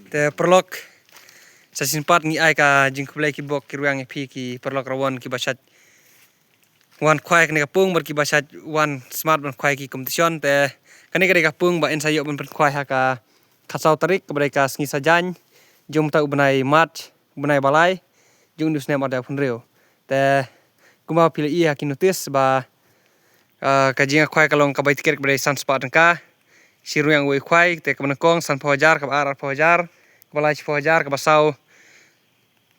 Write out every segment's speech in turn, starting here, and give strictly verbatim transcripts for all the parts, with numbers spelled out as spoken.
Te paralok, sa shisien pat ngi ai ka jingkhublei ki bok ki rwiang ïa phi ki paralok Rawon kiba shait wan khwai kane ka pung bad kiba shait wan smat ban khwai ki competition. Te kane ka dei ka pung ba yn sa ïoh ban pynkhwai ha ka khatsaw tarik kaba dei ka sngi Saitjaiñ jong uta u bnai March, u bnai ba lai jong une u snem arhajar arphew hynriew. Te kumba phi la i ha ki notice ba, ah, ka jingïakhwai ka long kaba ïa tiket kaba dei san spah tyngka. Shi rwiang uwei u khwai, te kaba nyngkong sanphew hajar, kaba ar arphew hajar, kaba lai shiphew hajar, kaba saw,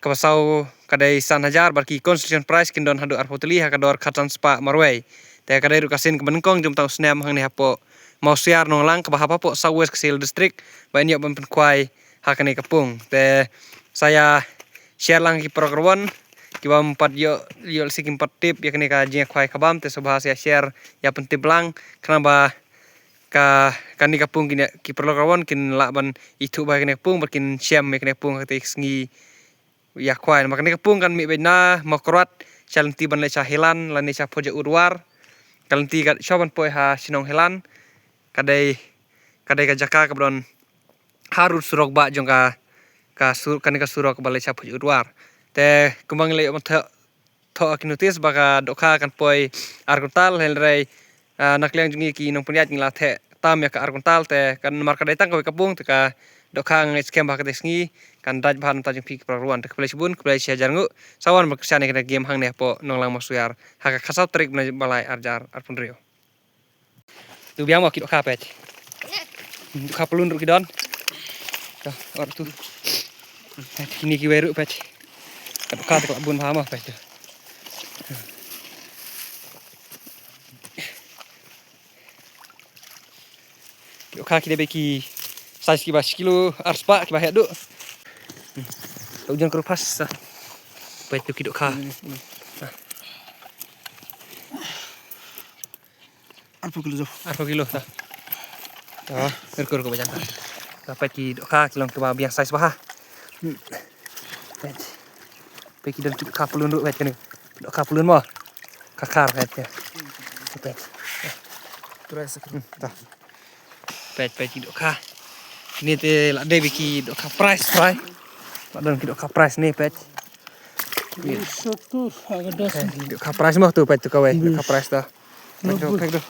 kaba saw ka dei san hajar, bad ki consolation prize kin don haduh arphew tylli ha ka dor khatsan spah marwei. Te ka dei ruh ka sien kaba nyngkong jong uta u snem hangne hapoh Mawsiar Nonglang kaba hap hapoh South West Khasi Hills District ba yn ïoh ban pynkhwai ha kane ka pung. Te sa ïa share lang ki paralok Rawon kiba ym pat ïoh, ïoh lehse kim pat tip ïa kane ka jingïakhwai ka bam, te sngewbha sa ïa share, ïa pyntip lang khnang ba ka, kane ka pung kin ïa, ki paralok Rawon kin lah ban ithuh ba kane ka pung bad kin shem ïa kane ka pung ha kata ka sngi ïakhwai. Namar kane ka pung kan mih beit na Mawkyrwat sha lynti ban leit sha Hilan lane sha Phoja Udwar. Ka lynti ka shu ban poi ha shnong Hilan. Ka dei, ka dei ka jaka kaba don harud surok bah jong ka, ka sur, kane ka surok kaba leit sha Phoja Udwar. Te kumba ngi la ïoh ban thoh, thoh ha ki notice ba ka dohkha kan poi ar kuntal, hynrei, ah, na ka liang jong ngi ki nongpynïaid ngi la theh tam ïa ka ar kuntal, te kan namar ka dei tang kawei ka pung, te ka dohkha nga ngeit skhem ba ha kata ka sngi kan dait bha na ka bynta jong phi ki paralok Rawon. Te khublei shibun, khublei shi hajar nguh, sa wan ban kyrshan ïa kane ka game hangne hapoh Nonglang Mawsiar ha ka khatsaw tarik bnai ba lai arhajar arphew hynriew. Tu biang mo ki dohkha peit. Dohkha pyllun ruh ki don. Ka, or tu. Kine kiwei ruh peit. Ka dohkha te ka la bun bha mo peit tu. Ki dohkha ki dei ba ki size kiba shi kilo ar spah kiba heh duh. Ka ujan ka ruh pas sa. Peit tu ki dohkha. Arphew kilo. Arphew kilo ta. Ta, ngerkur ko bajan ta. Ta peit ki dohkha ki long kiba biang size bha. Hmm. Peit. Peit ki don ki dohkha pyllun ruh peit kane. Dohkha pyllun mo. Khar khar peit ya. Peit. Price. Hmm, ta. Peit, peit ki dohkha. Kine te la dei ba ki dohkha prize, prize. La don ki dohkha prize ne peit. Sottur, agak das. Peit, dohkha prize mo tu peit tu kawei. Dohkha prize ta. Peit tu, peit tu.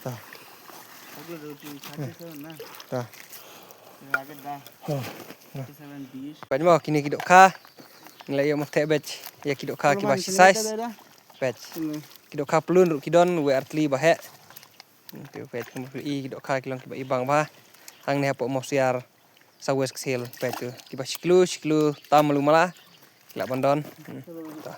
Ta. Ta. Oh. Peit mo kine ki dohkha. Ngi la ïoh ban theh beit ïa ki dohkha kiba shi size. Peit. Ki dohkha pyllun ruh ki don, wei ar tylli ba heh. Te peit kumba phi i ki dohkha ki long kiba i bang bha. Hangne hapoh Mawsiar, South West Khasi Hills, peit tu. Kiba shi kilo, shi kilo tam malu mala. Ki lah ban don. Hmm. Ta.